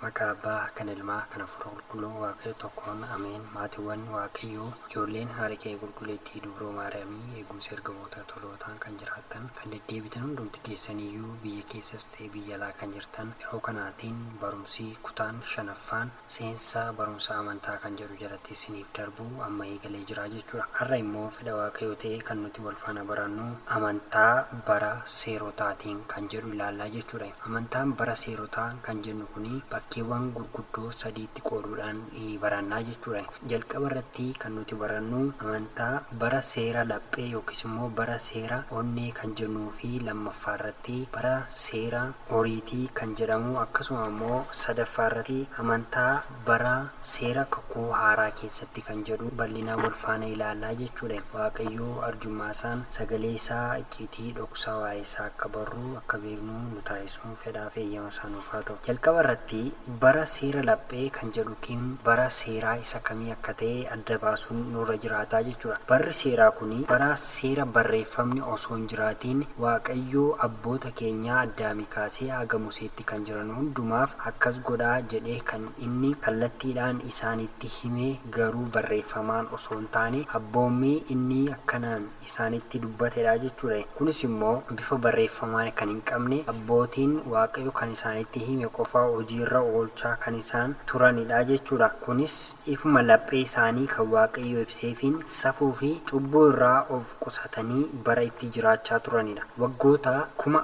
Maqaa Abbaa, kan Ilmaa, kan Hafuura Qulqulluu Waaqayyo tokkoon ameen. Maatiiwwan Waaqayyoo, ijoolleen haadha kee qulqulleettii Dubroo Maariyaamii, eegumsa ergamoota tolootaan kan jiraattan, kan deddeebitan hundumti keessaniyyuu biyya keessas ta'e biyya alaa kan jirtan, yeroo kanaatiin barumsi kutaan shanaffaan seensa barumsa amantaa kan jedhu jalatti isiniif darbu amma eegalee jira jechuudha. Har'a immoo fedha Waaqayyoo ta'ee kan nuti wal faana barannu amantaa bara seerotaatiin kan jedhu ilaallaa jechuudha. Amantaan bara seerotaa kan jennu kuni bakkeewwan gurguddoo sadiitti qooduudhaan barannaa jechuudha. Jalqaba irratti kan nuti barannu amantaa bara seera laphee yookiis immoo bara seera onnee kan jennuu fi lammaffaa irratti bara seera oriitii kan jedhamu, akkasuma immoo sadaffaa irratti amantaa bara seera kakuu haaraa keessatti kan jedhu bal'inaan wal faana ilaallaa jechuudha. Waaqayyoo arjummaasaan sagalee isaa icciitii dhoksaa waa'ee isaa akka barru akka beeknu nu taasisuun fedhaa fi eeyyama isaa nuuf haa ta'u. Jalqaba irratti bara seera laphee kan jedhu kun bara seeraa isa kamii akka ta'e adda baasuun nurra jiraataa jechuudha. Barri seeraa kun bara seera barreeffamni osoo hin jiraatiin Waaqayyoo abboota keenyaa Addaamii kaasee haga Museetti kan jiran hundumaaf akkas godhaa jedhee kan inni kallattiidhaan isaanitti hime, garuu barreeffamaan osoo hin taane abboommii inni akkanaan isaanitti dubbatedha jechuudha. Kunis immoo bifa barreeffamaa kan hin qabne abbootiin Waaqayyo kan isaanitti hime qofa hojiirra oolchaa kan isaan turanidha jechuudha. Kunis ifuma laphee isaanii kan Waaqayyo ibseefiin safuu fi cubbuu irraa of qusatanii bara itti jiraachaa turanidha. Waggoota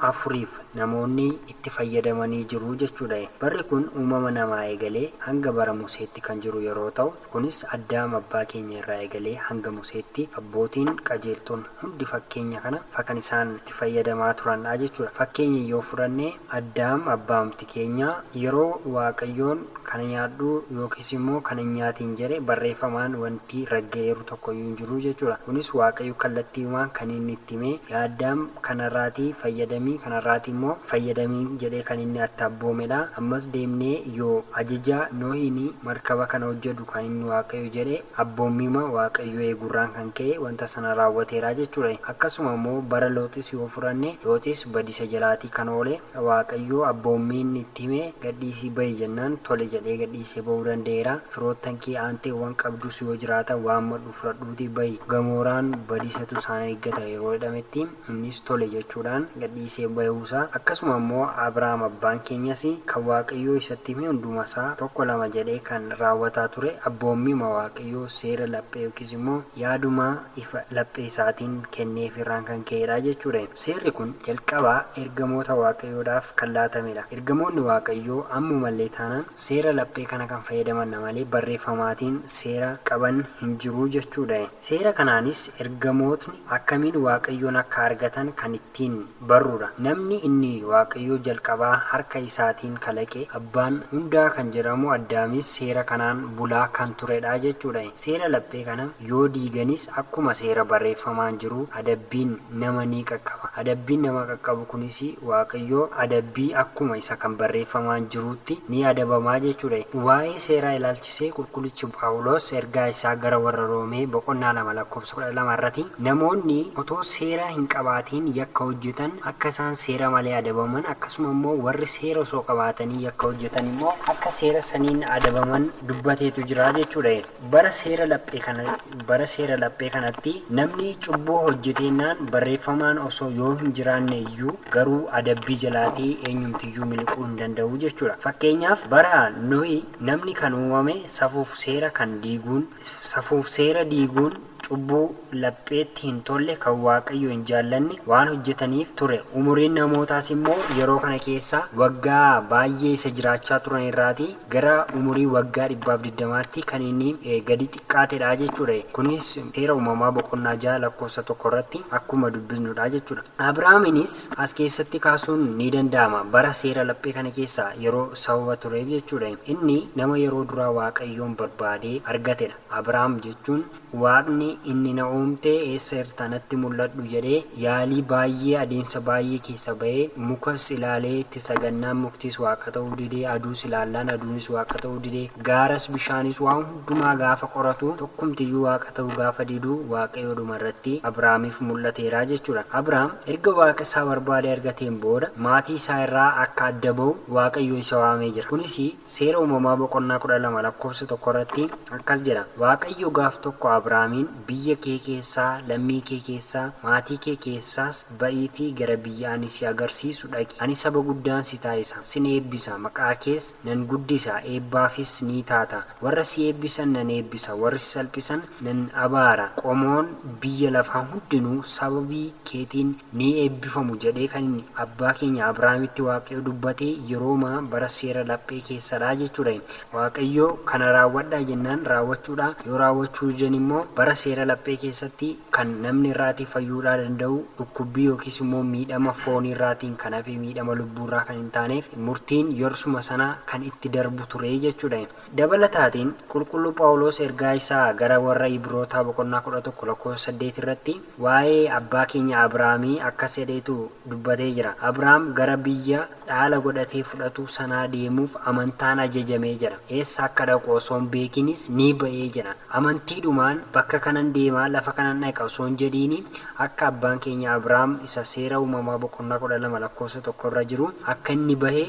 4000f namoonni itti fayyadamanii jiru jechuudha. Barri kun uumama namaa eegalee hanga bara Museetti kan jiru yeroo ta'u, kunis Addaam abbaa keenya irraa eegalee hanga Museetti abbootiin qajeeltoon hundi fakkeenya kana kan isaan itti fayyadamaa turandha jechuudha. Fakkeenya yoo fudhanne, Addaam abbaamti keenya yeroo Waaqayyoon kana nyaadhu yookiis immoo kana hin nyaatiin jedhe barreeffamaan wanti ragga'eeru tokkoyyuu hin jiru jechuudha. Kunis Waaqayyo kallattiiwmaan kan inni itti hime, yaa Addaam, kanarraatii fayyadami, kanarraatii immoo fayyadamiin jedhee kan inni itti abboomedha. Ammas deemnee yoo ajaja Nohiin markaba kana hojjedhu kan inni Waaqayyo jedhe abboommiima Waaqayyoo eeguurraan kan ka'e wanta sana raawwateera jechuudha. Akkasuma immoo bara Looxis yoo fudhanne, Looxis badisa jalaatii kan oole Waaqayyo abboommii inni itti hime gadhiisii bahi jennaan tole jedhee gadhiisee bahuu danda'eera. Firoottan kee aanteewwan qabdus yoo jiraatan waammadhu fudhadhuutii bahi. Gamooraan badisatu isaan eeggata yeroo jedhametti innis tole jechuudhaan gadhiisee bahuusaa, akkasuma immoo Abrahaam abbaan keenyas kan Waaqayyoo isatti hime hundumasaa tokko lama jedhee kan raawwataa ture abboommiima Waaqayyoo seera laphee yookiis immoo yaaduma ifa laphee isaatiin kenneefirraan kan ka'edha jechuudha. Seerri kun jalqaba ergamoota Waaqayyoodhaaf kan laatamedha. Ergamoonni Waaqayyoo ammumallee taanaan seera laphee kana kan fayyadaman malee barreeffamaatiin seera qaban hin jiru jechuudha. Seera kanaanis ergamootni akkamiin Waaqayyoon akka argatan kan ittiin barruudha. Namni inni Waaqayyoo jalqabaa harka isaatiin kalaqe, abbaan hundaa kan jedhamu Addaamis seera kanaan bulaa kan turedha jechuudha. Seera laphee kana yoo diiganis akkuma seera barreeffamaan jiru adabbiin nama ni qaqqaba. Adabbiin nama qaqqabu kunis Waaqayyoo adabbii akkuma isa kan barreeffamaan jiruutti ni adabamaa jechuudha. Waa'ee seeraa ilaalchisee qulqullichi Phaawulos ergaa isaa gara warra Roomee boqonnaa 2 lakkoofsa 12 irrati, namoonni otoo seera hin qabaatiin yakka hojjetan akka isaan seera malee adabaman, akkasuma immoo warri seera osoo qabaatanii yakka hojjetan immoo akka seera saniin adabaman dubbateetu jira jechuudha. Bara seera laphee kana bara seera laphee kanatti namni cubbuu hojjeteennaan barreeffamaan osoo yoo hin jiraanne iyyuu garuu adabbii jalaatii eenyumtiyyuu miliquu hin danda'u jechuudha. Fakkeenyaaf, bara Nohi namni kan uumame safuuf seera kan diiguun safuuf seera diiguun cubbuu lapheetti hin tolle kan Waaqayyo hin jaallanne waan hojjetaniif ture. Umuriin namootaas immoo yeroo kana keessa waggaa baay'ee isa jiraachaa turan irraatii gara umurii waggaa 120tti kan inni gadi xiqqaatedha jechuudha. Kunis Seera Uumamaa boqonnaa 6 lakkoofsa 1 irratti akkuma dubbisnudha jechuudha. Abrahaaminis as keessatti kaasuun ni danda'ama, bara seera laphee kana keessa yeroo sababa tureef jechuudha. Inni nama yeroo duraa Waaqayyoon barbaadee argatedha. Abrahaam jechuun Waaqni Inni na uumte eessa jirta, natti mul'adhu jedhee yaalii baay'ee, adeemsa baay'ee keessa ba'ee, mukas ilaalee itti sagannaan muktis waaqa ta'uu didee, aduus ilaallaan aduunis waaqa ta'uu didee, gaaras bishaanis waan hundumaa gaafa qoratu tokkumtiyyuu waaqa ta'uu gaafa diduu, Waaqayyo dhuma irratti Abrahaamiif mul'ateera jechuudha. Abrahaam erga waaqa isaa barbaade argateen booda maatii isaa irraa akka adda ba'u Waaqayyo isa waamee jira. Kunis Seera Uumamaa boqonnaa 12 lakkoofsa 1 irratti akkas jedha: Waaqayyo gaaf tokko Abrahaamiin, biyya kee keessaa, lammii kee keessaa, maatii kee keessaas ba'iitii gara biyya ani si agarsiisu dhaqi. Ani saba guddaan si taasisa, sin eebbisa, maqaa kees nan guddisa, eebbaafis ni taata. Warra si eebbisan nan eebbisa, warra si salphisan nan abaara, qomoon biyya lafaa hundinuu sababii keetiin ni eebbifamu jedhee kan inni abbaa keenya Abrahaamitti Waaqayyo dubbate yerooma bara seera laphee keessadha jechuudha. Waaqayyo kana raawwadhaa jennaan raawwachuudha, yoo raawwachuu didan immoo bara seera laphee keessatti kan namni irraatii fayyuudhaa danda'u dhukkubbii yookiis immoo miidhama foonii irraatiin kan hafe miidhama lubbuu irraa kan hin taaneef murtiin yersuma sana kan itti darbu ture jechuudha. Dabalataatiin, Qulqulluu Phaawuloos ergaa isaa gara warra Ibrootaa boqonnaa 11 lakkoofsa 8 irratti waa'ee abbaa keenya Abrahaamii akkas jedheetu dubbatee jira. Abrahaam gara biyya dhaala godhatee fudhatu sanaa deemuuf amantaan ajajame jedha. Eessa akka dhaqu osoo hin beekinis ni ba'e jedha. Amantiidhumaan bakka kanan deema, lafa kanan dhaqa osoo hin jedhiini akka abbaan keenya Abrahaam isa Seera Uumamaa boqonnaa 12 lakkoofsa 1 irra jiru akka inni bahe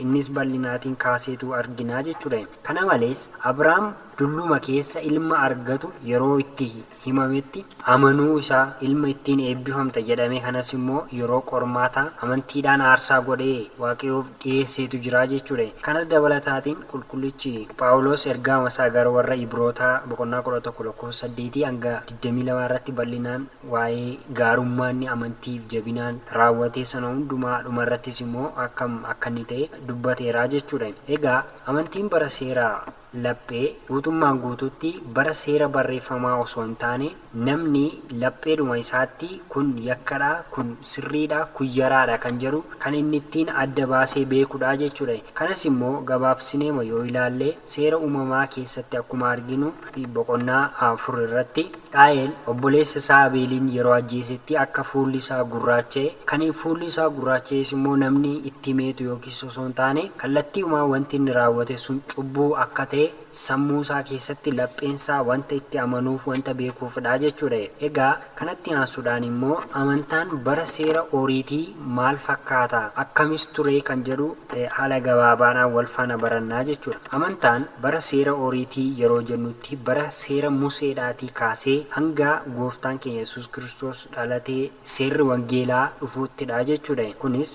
innis bal'inaatiin kaaseetu argina jechuudha. Kana malees, Abrahaam dulluma keessa ilma argatu yeroo itti himametti amanuu isaa, ilma ittiin eebbifamta jedhame kanas immoo yeroo qormaataa amantiidhaan aarsaa godhee Waaqayyoof dhiyeesseetu jira jechuudha. Kanas dabalataatiin Qulqullichi Phaawulos ergaama isaa gara warra Ibrootaa boqonnaa 11 lakkoofsa 8 hanga 22 irratti bal'inaan waa'ee gaarummaa inni amantiif jabinaan raawwatee sana hundumaa, dhuma irrattis immoo akkam akka inni ta'e dubbateera jechuudha. Egaa amantiin bara seera laphee guutummaan guutuutti bara seera barreeffamaa osoo hin taane, namni lapheedhuma isaatti kun yakkadha, kun sirriidha, kun yaraadha kan jedhu kan inni ittiin adda baasee beekudha jechuudha. Kanas immoo gabaabsineema yoo ilaalle, Seera Uumamaa keessatti akkuma arginu boqonnaa 4 irratti Qaayel obboleessa isaa Abeeliin yeroo ajjeesetti akka fuulli isaa gurraacha'e, kan fuulli isaa gurraacha'es immoo namni itti himeetu yookiis osoo hin taane kallattiihumaan wanti inni raawwate sun cubbuu akka ta'e sammuu isaa keessatti lapheen isaa wanta itti amanuuf, wanta beekuufidha jechuudha. Egaa kanatti aansuudhaan immoo amantaan bara seera Ooriitii maal fakkaata, akkamis ture kan jedhu haala gabaabaadhaan wal faana barannaa jechuudha. Amantaan bara seera Ooriitii yeroo jennutti bara seera Museedhaatii kaasee hanga Gooftaan keenya Yesuus Kiristoos dhalatee seerri wangeelaa dhufuuttidha jechuudha. Kunis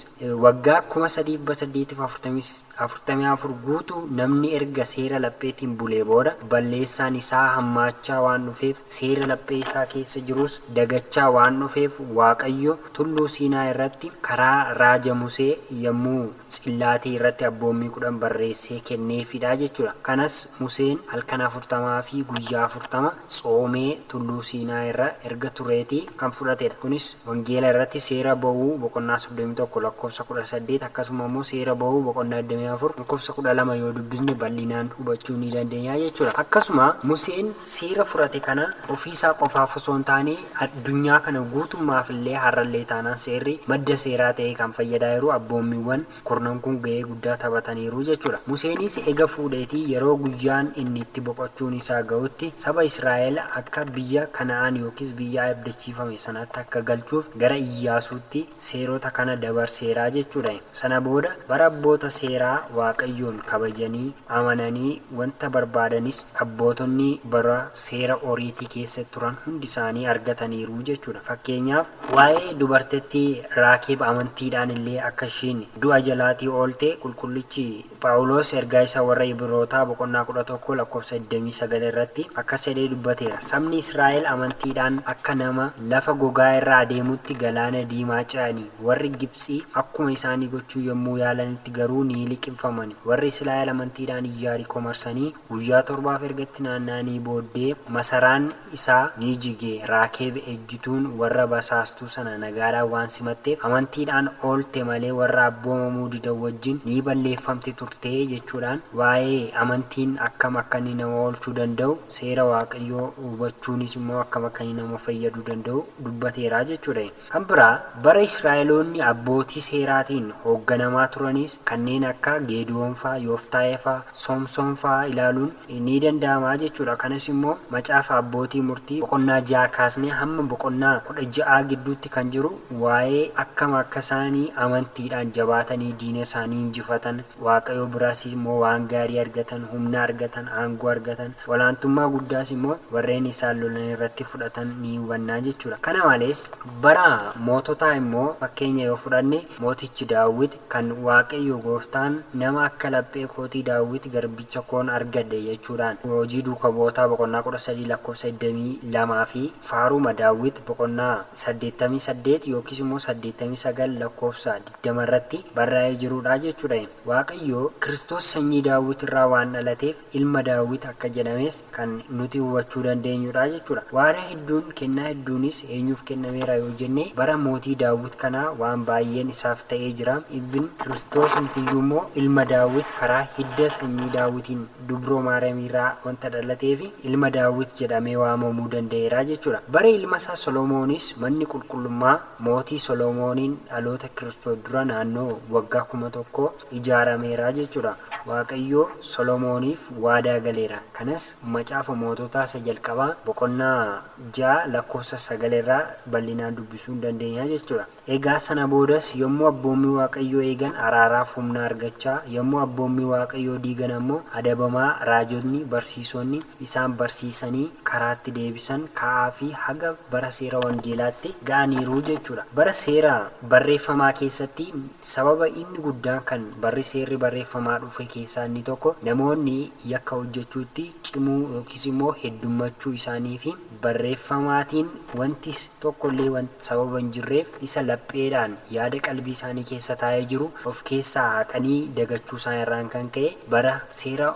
waggaa 3844 guutuu namni erga seera lapheetiin bulee booda balleessaan isaa hammaachaa waan dhufeef, seera laphee isaa keessa jirus dagachaa waan dhufeef, Waaqayyo tulluu Siinaa irratti karaa raaja Musee yommuu tsillaatii irratti abboommii 10 barreessee kenneefidha jechuudha. Kanas Museen halkan 40 fi guyyaa 40 tsoomee tulluu Siinaa irra erga tureeti kan fudhatedha. Kunis Wangeela irratti Seera Ba'uu boqonnaa 31 lakkoofsa 18, akkasuma immoo Seera Ba'uu boqonnaa 24 lakkoofsa 12 yoo dubbisne bal'inaan hubachuu ni dandeenya jechuudha. Akkasuma Museen seera fudhate kana ofiisaa qofaaf osoo hin taane addunyaa kana guutummaaf illee, har'allee taanaan seerri madda seeraa ta'ee kan fayyadaa jiru abboommiiwwan kurnan kun ga'ee guddaa taphataniiru jechuudha. Museenis ega fuudheetii yeroo guyyaan inni itti boqochuun isaa ga'utti saba Israa'el akka biyya Kana'aan yookiis biyya abdachiifame sanatti akka galchuuf gara Iyyaasuutti seerota kana dabarseera jechuudha. Sana booda bara abboota seeraa Waaqayyoon kabajanii amananii wanta barbaadanis abbootonni bara seera Oriitii keessa turan hundi isaanii argataniiru jechuudha. Fakkeenyaaf, waa'ee dubartittii Raakeeb amantiidhaan illee akka ishiin du'a jalaatii oolte Qulqullichi Phaawulos ergaa isaa warra Ibrootaa boqonnaa 11 lakkoofsa 29 irratti akkas jedhee dubbateera. Sabni Israa'el amantiidhaan akka nama lafa gogaa irra adeemutti galaana diimaa ce'ani. Warri Gibtsii akkuma isaanii gochuu yommuu yaalanitti garuu ni liqimfamani. Warri Israa'el amantiidhaan Iyyaarikoo marsani. marsanii guyyaa torbaaf erga itti naanna'anii booddee masaraan isaa ni jige. Raakeeb ejjituun warra basaastuu sana nagaadhaan waan simatteef amantiidhaan oolte malee warra abboomamuu didan wajjin ni balleeffamti turte jechuudhaan waa'ee amantiin akkam akka inni nama oolchuu danda'u, seera Waaqayyoo hubachuunis immoo akkam akka inni nama fayyaduu danda'u dubbateera jechuudha. Kan biraa, bara Israa'eloonni abbootii seeraatiin hoogganamaa turanis kanneen akka Geediyoonfaa, Yooftaahefaa, Soomsoonfaa ilaaluun ni danda'ama jechuudha. Kanas immoo macaafa Abbootii Murtii boqonnaa 6 kaasnee hamma boqonnaa 16 gidduutti kan jiru waa'ee akkam akka isaan amantiidhaan jabaatanii diina isaanii injifatan, Waaqayyo biraas immoo waan gaarii argatan, humna argatan, aangoo argatan, olaantummaa guddaas immoo warreen isaan lolan irratti fudhatan ni hubanna jechuudha. Kana malees, bara moototaa immoo fakkeenya yoo fudhanne mootichi Daawwit kan Waaqayyo gooftaan nama akka laphee kootii Daawwit garbicha koon argadhe jechuudhaan Hojii Duuka Bu'ootaa boqonnaa 13 lakkoofsa 22 fi Faaruuma Daawwit boqonnaa 88 yookiis immoo 89 lakkoofsa 20 irratti barraa'ee jiruudha jechuudha. Waaqayyo Kiristoos sanyii Daawwit irraa waan dhalateef ilma Daawwit akka jedhames kan nuti hubachuu dandeenyudha jechuudha. Waadaa hedduun, kennaa hedduunis eenyuuf kennameera yoo jenne, bara mootii Daawwit kanaa waan baayyeen isaaf ta'ee jira. Even Kiristoosumtiyyuu immoo ilma Daawwit karaa hidda sanyii Daawwitiin dubroo Maariyaamiirraa wanta dhalateef ilma Daawwit jedhamee waamamuu danda'eera jechuudha. Bara ilmasaa Solomoonis manni qulqullummaa Mootii Soloomooniin dhaloota Kiristoos dura naannoo waggaa 1000 ijaarameera jechuudha. Waaqayyo Soloomooniif waadaa galeera. Kanas Macaafa Moototaa isa jalqabaa boqonnaa 6 lakkoofsa 9 irraa bal'inaan dubbisuu in dandeenya jechuudha. Egaa sana boodas yommuu abboommii Waaqayyoo eegan araaraaf humna argachaa, yommuu abboommii Waaqayyoo diigan ammoo adabamaa raajotni, barsiisonni, isaan barsiisanii karaatti deebisan kaa'aa fi haga bara seera wangeelaatti ga'aniiru jechuudha. Bara seera barreeffamaa keessatti sababa inni guddaan kan barri seerri barreeffamaa dhufe keessaa inni tokko namoonni yakka hojjechuutti cimuu yookiis immoo heddummachuu isaanii fi barreeffamaatiin wanti tokko illee sababa hin jirreef isa lapheedhaan yaada qalbii isaanii keessa taa'ee jiru of keessaa haqanii dagachuu isaanii irraan kan ka'e bara seera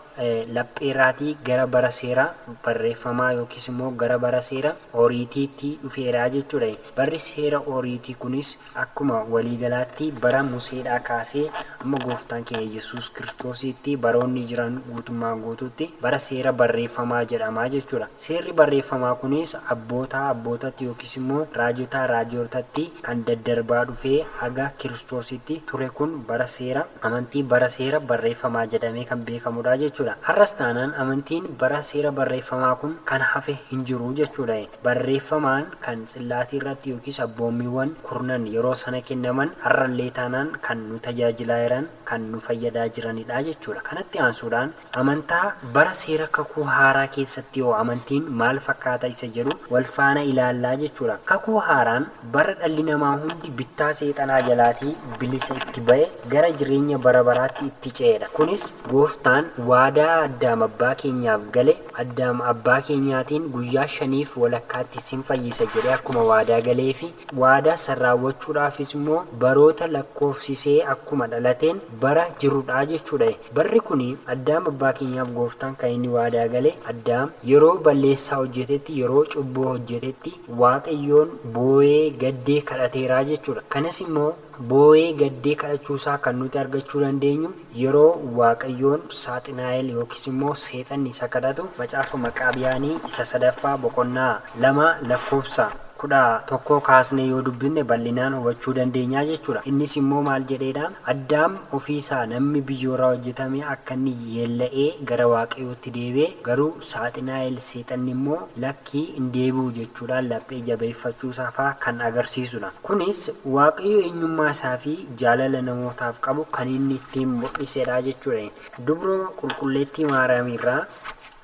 lapheerraatii gara bara seera barreeffamaa yookiis immoo gara bara seera Oriitiitti dhufeera jechuudha. Barri seera Oriitii kunis akkuma walii galaatti bara Museedhaa kaasee amma Gooftaan keenya Yesuus Kiristoosiitti baroonni jiran guutummaan guutuutti bara seera barreeffamaa jedhama jechuudha. Seerri barreeffamaa kunis abbootaa abbootatti yookiis immoo raajotaa raajotatti kan daddarbaa dhufee haga Kiristoositti ture kun bara seera amantii bara seera barreeffamaa jedhamee kan beekamudha jechuudha. Har'as taanaan amantiin bara seera barreeffamaa kun kan hafe hin jiru jechuudha. Barreeffamaan kan tsillaatii irratti yookiis abboommiiwwan kurnan yeroo sana kennaman har'allee taanaan kan nu tajaajilaa jiran, kan nu fayyadaa jiranidha jechuudha. Kanatti aansuudhaan amantaa bara seera kakuu haaraa keessatti hoo amantiin maal fakkaata isa jedhu wal faana ilaallaa jechuudha. Kakuu haaraan bara dhalli namaa hundi bittaa seexanaa jalaatii bilisa itti ba'e gara jireenya bara baraatti itti ce'edha. Kunis Gooftaan waadaa Addaam abbaa keenyaaf gale Addaam abbaa keenyaatiin guyyaa shaniif walakkaatti sin fayyisa jedhee akkuma waadaa galeefi waadaa san raawwachuudhaafis immoo baroota lakkoofsisee akkuma dhalateen bara jirudha jechuudha. Barri kuni Addaam abbaa keenyaaf Gooftaan kan inni waadaa gale Addaam yeroo balleessaa hojjetetti yeroo cubbuu hojjetetti Waaqayyoon boo'ee gaddee kadhateera jechuudha. Kanas immoo boo'ee gaddee kadhachuu isaa kan nuti argachuu dandeenyu yeroo Waaqayyoon Saaxinaa'el yookiis immoo Seexanni isa kadhatu Macaafa Maqaabiyaanii isa sadaffaa boqonnaa 2 lakkoofsa 11 kaasnee yoo dubbisne bal'inaan hubachuu dandeenya jechuudha. Innis immoo maal jedheedha? Addaam ofiisaa namni biyyoorraa hojjetame akka inni yeella'ee gara Waaqayyootti deebi'e, garuu Saaxinaa'el Seexanni immoo lakkii hin deebi'u jechuudhaan laphee jabeeffachuusaa faa kan agarsiisudha. Kunis Waaqayyo eenyummaa isaa fi jaalala namootaaf qabu kan inni ittiin mul'isedha jechuudha. Dubroo Qulqulleettii Maariyaamiirraa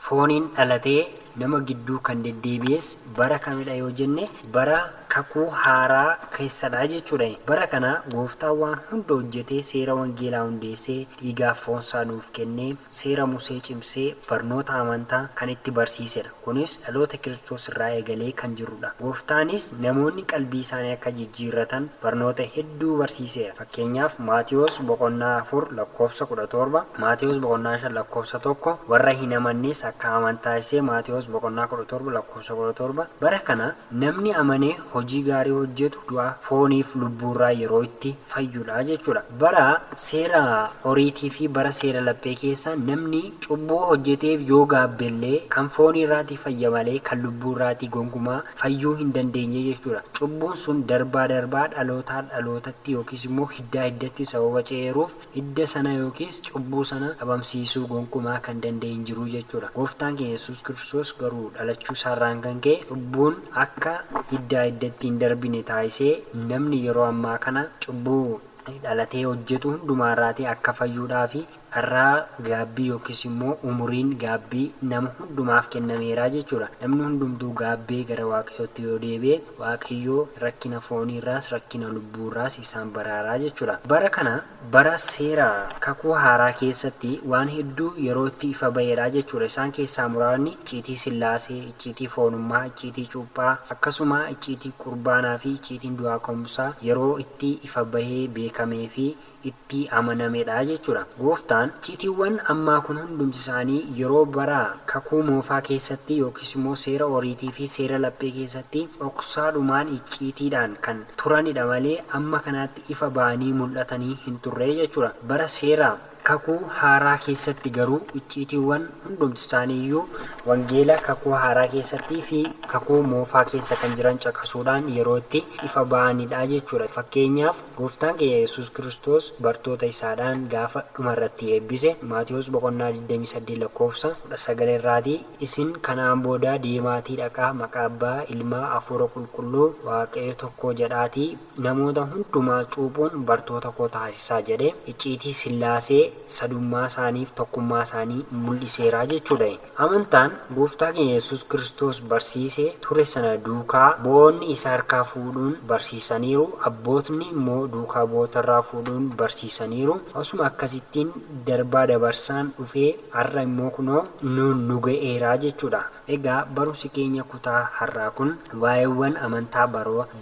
fooniin dhalatee. nama gidduu kan deddeebi'es bara kamidha yoo jenne bara kakuu haaraa keessadha jechuudha. Bara kana gooftaan waan hunda hojjetee seera wangeelaa hundeessee dhiigaaf foonsaa nuuf kennee seera Musee cimsee barnoota amantaa kan itti barsiisedha. Kunis dhaloota Kiristoos irraa eegalee kan jirudha. Gooftaanis namoonni qalbii isaanii akka jijjiirratan barnoota hedduu barsiiseera. Fakkeenyaaf Maatiyoos boqonnaa 4 lakkoofsa 17, Maatiyoos boqonnaa 5 lakkoofsa 1, warra hin amannes akka amantaa isee Maatiyoos boqonnaa 17 lakkoofsa 17. Bara kana namni amanee hojii gaarii hojjetu du'a fooniif lubbuurraa yeroo itti fayyudha jechuudha. Bara seera oriitii fi bara seera laphee keessa namni cubbuu hojjeteef yoo gaabbellee kan fooniirraatii fayya malee kan lubbuurraatii gonkumaa fayyuu hin dandeenye jechuudha. Cubbuun sun darbaa darbaa dhalootaa dhalootatti yookiis immoo hiddaa hiddatti sababa ce'eeruuf hidda sana yookiis cubbuu sana dhabamsiisuu gonkumaa kan danda'e hin jiru jechuudha. Gooftaan keenya Yesuus Kiristoos garuu dhalachuu isaarraan kan ka'e cubbuun akka hiddaa hiddatti hin darbine taasisee namni yeroo ammaa kana cubbuu dhalatee hojjetu hundumaarraatii akka fayyuudhaa fi carraa gaabbii yookiis immoo umuriin gaabbii nama hundumaaf kennameera jechuudha. Namni hundumtuu gaabbee gara Waaqayyootti yoo deebi'e Waaqayyoo rakkina fooniirraas rakkina lubbuurraas isaan baraaraa jechuudha. Bara kana bara seera kakuu haaraa keessatti waan hedduu yeroo itti ifa ba'eedha jechuudha. Isaan keessaa muraasni icciitii Sillaasee, icciitii foonummaa, icciitii cuuphaa, akkasuma icciitii qurbaanaa fi icciitiin du'aa ka'umsaa yeroo itti ifa bahee beekamee fi itti amanamedha jechuudha. Gooftaan icciitiiwwan ammaa kun hundumti isaanii yeroo bara kakuu moofaa keessatti yookiis immoo seera oriitii fi seera laphee keessatti dhoksaadhumaan icciitiidhaan kan turanidha malee amma kanaatti ifa ba'anii mul'atanii hin turre jechuudha. Bara seera kakuu haaraa keessatti garuu icciitiiwwan hundumti isaanii iyyuu wangeela kakuu haaraa keessatti fi kakuu moofaa keessa kan jiran caqasuudhaan yeroo itti ifa ba'anidha jechuudha. Fakkeenyaaf gooftaan keenya Yesuus Kiristoos bartoota isaadhaan gaafa dhumarratti eebbise Maatiyoos boqonnaa 28 lakkoofsa 19 irraatii isin kanaan booda deemaatii dhaqaa maqaa abbaa ilmaa hafuura qulqulluu Waaqayyo tokko jedhaatii namoota hundumaa cuuphuun bartoota koo taasisaa jedhe icciitii Sillaasee sadummaa isaaniif tokkummaa isaanii mul'iseera jechuudha. Amantaan gooftaa keenya Yesuus Kiristoos barsiisee ture sana duukaa bu'oonni isa harkaa fuudhuun barsiisaniiru, abbootni immoo duukaa bu'ootarraa fuudhuun barsiisaniiru. Osuma akkasittiin darbaa dabarsaan dhufee har'a immoo kunoo nu ga'eera jechuudha. Egaa barumsi keenya kutaa har'aa kun waa'eewwan amantaa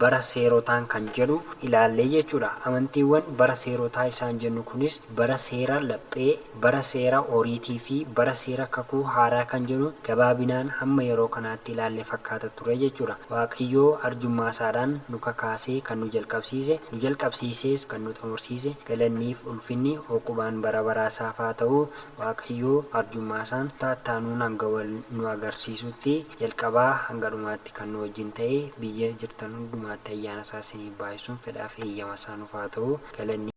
bara seerotaan kan jedhu ilaallee jechuudha. Amantiiwwan bara seerotaa isaan jennu kunis bara seera laphee, bara seera oriitii fi bara seera kakuu haaraa kan jedhu gabaabinaan hamma yeroo kanaatti ilaallee fakkaata ture jechuudha. Waaqayyoo arjummaa isaadhaan nu kakaasee kan nu jalqabsiise, nu jalqabsiisees kan nu xumursiise galanniif ulfinni oqubaan bara baraa isaaf haa ta'u. Waaqayyoo arjummaa isaan taattaanuun hanga wal nu agarsiisutti jalqabaa hanga dhumaatti kan nu wajjin ta'e biyya jirtan hundumaatti ayyaana isaa isiniif baay'isuun fedhaaf eeyyama isaa nuuf haa ta'u. Galanni